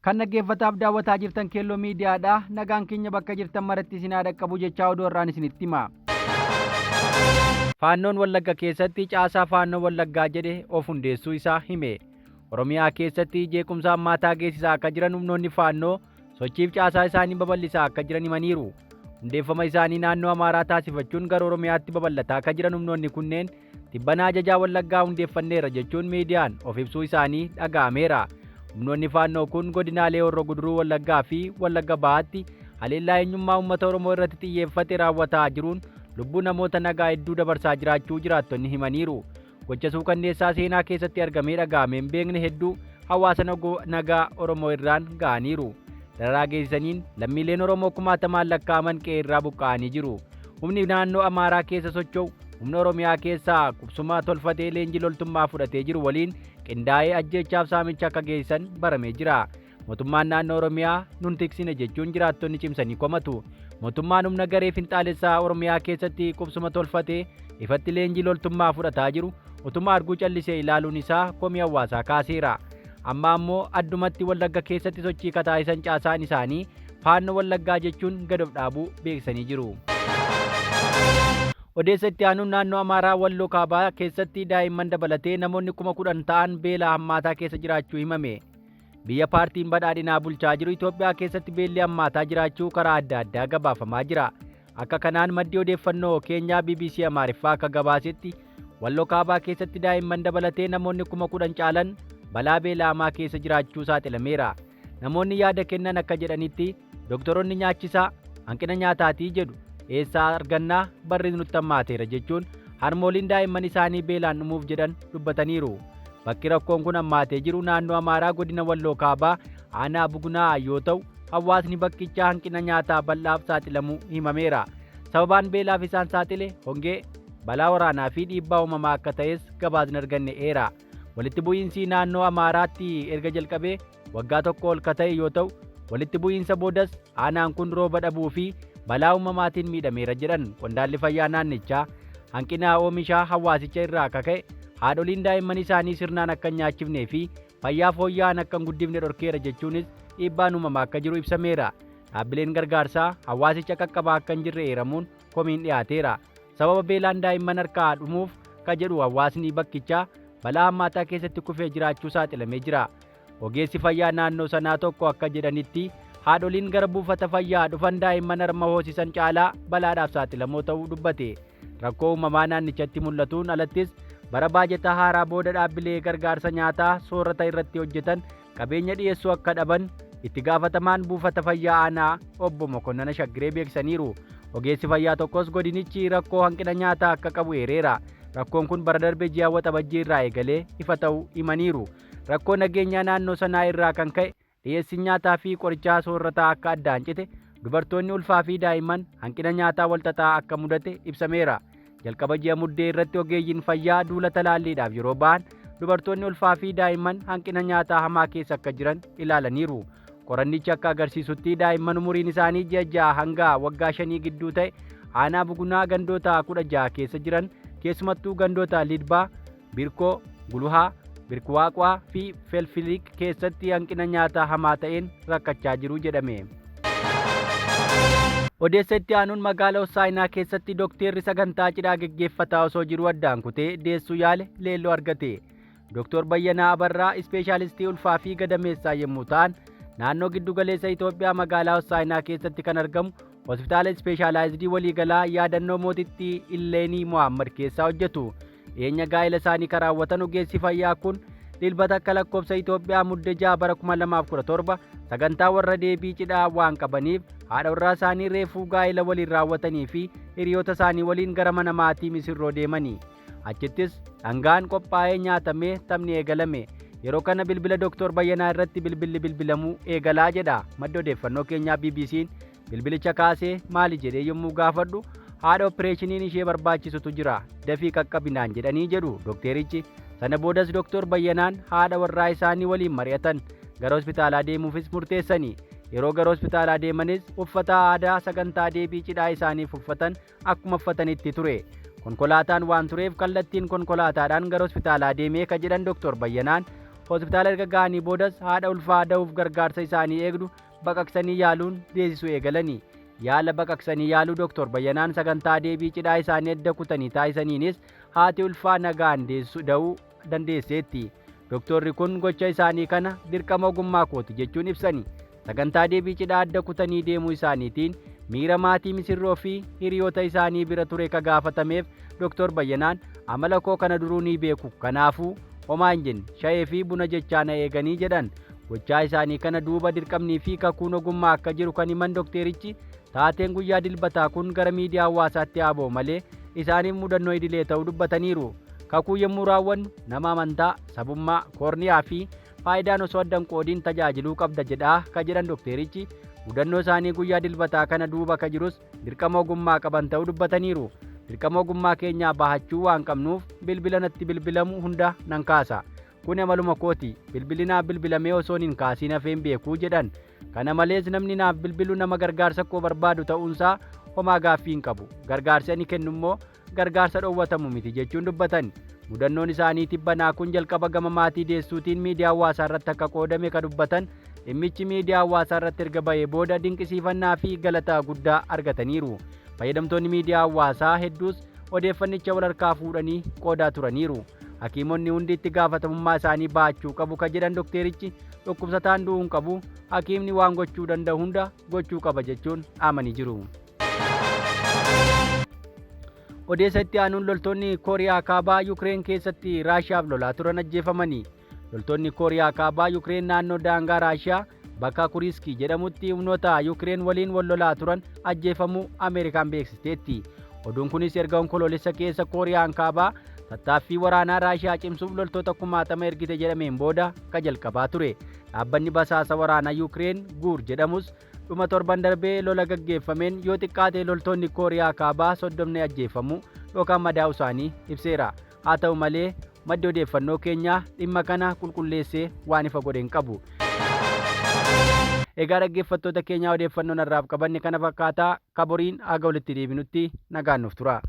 Kan dhaggeeffataaf daawwataa jirtan Keelloo Miidiyaadha. Nagaan keenya bakka jirtan maratti isin haa dhaqqabu jechaa oduu har'aan isinitti hima. Faannoon Wallagga keessatti caasaa Faannoo Wallaggaa jedhe of hundeessuu isaa hime. Oromiyaa keessatti jeequmsa hammaataa geessisaa akka jiran humnoonni Faannoo sochiif caasaa isaanii babal'isaa akka jiran himaniiru. Hundeeffama isaanii naannoo Amaaraa taasifachuun gara Oromiyaatti babal'ataa akka jiran humnoonni kunneen tibbana ajajaa Wallaggaa hundeeffanneerra jechuun miidiyaan of ibsuu isaanii dhaga'ameera. Humnoonni Faannoo kun godinaalee Horroo Guduruu Wallaggaa fi Wallagga Bahaatti haleellaa eenyummaa uummata Oromoo irratti xiyyeeffate raawwataa jiruun lubbuu namoota nagaa hedduu dabarsaa jiraachuu jiraattonni himaniiru. Gocha suukanneessaa seenaa keessatti argamee dhaga'amee hin beekne hedduu hawaasa nagaa Oromoo irraan ga'aniiru. Dararaa geessisaniin lammiileen Oromoo kumaatamaan lakkaa'aman qe'ee irraa buqqa'anii jiru. Humni naannoo Amaaraa keessa socho'u humna Oromiyaa keessaa qubsuma tolfatee leenjii loltummaa fudhatee jiru waliin qindaa'ee ajjeechaaf saamicha akka geessisan baramee jira. Mootummaan naannoo Oromiyaa nun tiksine jechuun jiraattonni cimsanii komatu. Mootummaan humna garee finxaalessaa Oromiyaa keessatti qubsuma tolfatee ifatti leenjii loltummaa fudhataa jiru utuma arguu callisee ilaaluun isaa komii hawaasaa kaaseera. Amma ammoo addumatti Wallagga keessatti sochii kataasisan caasaan isaanii Faannoo Wallaggaa jechuun gad of dhaabuu beeksisanii jiru. Odeessa itti aanuun naannoo Amaaraa Walloo Kaabaa keessatti daa'imman dabalatee namoonni 10,000 ta'an beela hammaataa keessa jiraachuu himame. Biyya paartiin badhaadhinaa bulchaa jiru Itoophiyaa keessatti beelli hammaataa jiraachuu karaa adda addaa gabaafamaa jira. Akka kanaan maddi odeeffannoo keenyaa BBC Amaariffaa akka gabaasetti Walloo Kaabaa keessatti daa'imman dabalatee namoonni 10,000 caalan balaa beela hamaa keessa jiraachuu saaxilameera. Namoonni yaada kennan akka jedhanitti doktoroonni nyaachisaa hanqina nyaataatii jedhu eessaa argannaa barri nutti hammaateera jechuun harmooliin daa'imman isaanii beelaan dhumuuf jedhan dubbataniiru. Bakki rakkoon kun hammaatee jiru naannoo Amaaraa godina Walloo Kaabaa aanaa Bugnaa yoo ta'u hawaasni bakkichaa hanqina nyaataa bal'aaf saaxilamuu himameera. Sababaan beelaaf isaan saaxile hongee, balaa waraanaa fi dhiibbaa uumamaa akka ta'es gabaasni arganne eera. Walitti bu'iinsi naannoo Amaaraatti erga jalqabee waggaa tokko ol ka ta'e yoo ta'u, walitti bu'iinsa boodas aanaan kun rooba dhabuu fi balaa uumamaatiin miidhameera jedhan qondaalli fayyaa naannichaa. Hanqina oomishaa hawaasicha irraa akka ka'e haadholiin daa'imman isaanii sirnaan akka hin nyaachifnee fi fayyaa fooyya'aan akka hin guddifne dhorkeera jechuunis dhiibbaan uumamaa akka jiru ibsameera. Dhaabbileen gargaarsaa hawaasicha qaqqabaa akka hin jirre eeramuun komiin dhiyaateera. Sababa beelaan daa'imman harkaa dhumuuf ka jedhu hawaasni bakkichaa balaa hammaataa keessatti kufee jiraachuu saaxilamee jira. Ogeessi fayyaa naannoo sanaa tokko akka jedhanitti haadholiin gara buufata fayyaa dhufan daa'imman harma hoosisan caalaa balaadhaaf saaxilamoo ta'uu dubbate. Rakkoo uumamaa naannichatti mul'atuun alattis bara baajataa haaraa booda dhaabbilee gargaarsa nyaataa soorata irratti hojjetan qabeenya dhiyeessuu akka dhaban itti gaafatamaan buufata fayyaa aanaa obbo Mokonnana Shaggiree beeksisaniiru. Ogeessi fayyaa tokkos godinichi rakkoo hanqina nyaataa akka qabu eereera. Rakkoon kun bara darbe ji'a Waxabajjii irraa eegalee ifa ta'uu himaniiru. Rakkoo nageenyaa naannoo sanaa irraa kan ka'e dhiyeessiin nyaataa fi qorichaa soorrataa akka addaan cite, dubartoonni ulfaa fi daa'imman hanqina nyaataa walxaxaa akka mudate ibsameera. Jalqaba ji'a Muddee irratti ogeeyyiin fayyaa duula talaalliidhaaf yeroo ba'an dubartoonni ulfaa fi daa'imman hanqina nyaataa hamaa keessa akka jiran ilaalaniiru. Qorannichi akka agarsiisutti daa'imman umuriin isaanii ji'a 6 hanga waggaa 5 gidduu ta'e aanaa Bugunaa gandoota 16 keessa jiran keessumattuu gandoota Lidbaa, Birkoo, Guluhaa, Birkuwaaqwaa fi Felfiliik keessatti hanqina nyaataa hamaa ta'een rakkachaa jiru jedhame. Odeessa itti aanuun magaala Hossaayinaa keessatti dokteerri sagantaa cidhaa geggeeffataa osoo jiruu addaan kutee deessuu yaale leelloo argate. Doktor Bayyanaa Abarraa ispeeshaalistii ulfaa fi gadameessaa yommuu ta'an naannoo giddugaleessa Itoophiyaa magaalaa Hossaayinaa keessatti kan argamu hospitaala ispeeshaalaayizidii waliigalaa yaadannoo mootittii Illeenii Mohammad keessaa hojjetu. Dhiyeenya gaa'ela isaanii kan raawwatan ogeessi fayyaa kun Dilbata akka lakkoofsa Itoophiyaa Mudde 6 bara 2017 sagantaa warra deebii cidhaa waan qabaniif haadha warraa isaanii reefuu gaa'ela waliin raawwatanii fi hiriyoota isaanii waliin gara mana maatii misirroo deemani. Achittis dhangaan qophaa'ee nyaatamee taphni eegalame. Yeroo kana bilbila Dooktor Bayyanaa irratti bilbilli bilbilamuu eegalaa jedha maddi odeeffannoo keenyaa BBC'n Bilbilicha kaasee maali jedhee yommuu gaafadhu haadha opereeshiniin ishee barbaachisutu jira dafii qaqqabi naan jedhanii jedhu dokteerichi. Sana boodas Doktor Bayyanaan haadha warraa isaanii waliin mari'atan. Gara hospitaalaa deemuufis murteessani. Yeroo gara hospitaalaa deemanis uffata aadaa sagantaa deebii cidhaa isaaniif uffatan akkuma uffatanitti ture. Konkolaataan waan tureef kallattiin konkolaataadhaan gara hospitaalaa deemee ka jedhan Doktor Bayyanaan Hospitaala erga ga'anii boodas haadha ulfaa da'uuf gargaarsa isaanii eegdu baqaqsanii yaaluun deessisuu eegalani. Yaala baqaqsanii yaaluu Dr. Bayyanaan sagantaa deebii cidhaa isaanii adda kutanii taasisaniinis haati ulfaa nagaan deessu da'uu dandeesseetti. Doktorri kun gocha isaanii kana dirqama ogummaa kooti jechuun ibsani. Sagantaa deebii cidhaa adda kutanii deemuu isaaniitiin miira maatii misirroo fi hiriyoota isaanii bira ture ka gaafatameef Dr. Bayyanaan amala koo kana duruu ni beeku, kanaafuu homaa hin jenne, shayee fi buna jechaa na eeganii jedhan. Gochaa isaanii kana duuba dirqamnii fi kakuun ogummaa akka jiru kan himan dokteerichi, taateen guyyaa Dilbataa kun gara miidiyaa hawaasaatti haa ba'u malee isaaniif mudannoo idilee ta'uu dubbataniiru. Kakuu yommuu raawwannu nama amantaa, sabummaa, koorniyaa fi faayidaan osoo adda hin qoodiin tajaajiluu qabda jedhaa ka jedhan dokteerichi, mudannoo isaanii guyyaa Dilbataa kana duuba ka jirus dirqama ogummaa qaban ta'uu dubbataniiru. Dirqama ogummaa keenyaa bahachuu waan qabnuuf bilbila natti bilbilamu hunda nan kaasa. Kun amaluma kooti. Bilbilli naaf bilbilamee osoon hin kaasiin hafee hin beeku jedhan. Kana malees namni naaf bilbilu nama gargaarsa koo barbaadu ta'uunsaa homaa gaaffii hin qabu. Gargaarsi ani kennu immoo gargaarsa dhowwatamu miti jechuun dubbatan. Mudannoon isaanii tibbanaa kun jalqaba gama maatii deessuutiin miidiyaa hawaasaa irratti akka qoodame ka dubbatan, dhimmichi miidiyaa hawaasaa irratti erga bahee booda dinqisiifannaa fi galata guddaa argataniiru. Fayyadamtoonni miidiyaa hawaasaa hedduus odeeffannicha wal harkaa fuudhanii qoodaa turaniiru. Hakiimonni hundi itti gaafatamummaa isaanii bahachuu qabu ka jedhan dokteerichi, dhukkubsataan du'uu hin qabu, hakiimni waan gochuu danda'u hunda gochuu qaba jechuun dhaamanii jiru. Odeessa itti aanuun loltoonni Kooriyaa Kaabaa Yukireen keessatti Raashiyaaf lolaa turan ajjeefamanii. Loltoonni Kooriyaa Kaabaa Yukireen naannoo daangaa Raashiyaa bakka Kuriiskii jedhamutti humnoota Yukireen waliin wal lolaa turan ajjeefamuu Ameerikaan beeksisteetti. Oduun kunis erga Onkoloolessa keessa Kooriyaan Kaabaa tattaaffii waraanaa Raashiyaa cimsuuf loltoota kumaatama ergite jedhameen booda ka jalqabaa ture. Dhaabbanni basaasa waraanaa Yukireen Guur jedhamus dhuma torban darbee lola gaggeeffameen yoo xiqqaate loltoonni Kooriyaa Kaabaa 30 ajjeefamuu yookaan madaa'uu isaanii ibseera. Haa ta'u malee maddi odeeffannoo keenyaa dhimma kana qulqulleessee waan ifa godhe hin qabu. Egaa dhaggeeffattoota keenyaa, odeeffannoon har'aaf qabanne kana fakkaataa. Kaboriin haga walitti deebinutti nagaan nuuf tura.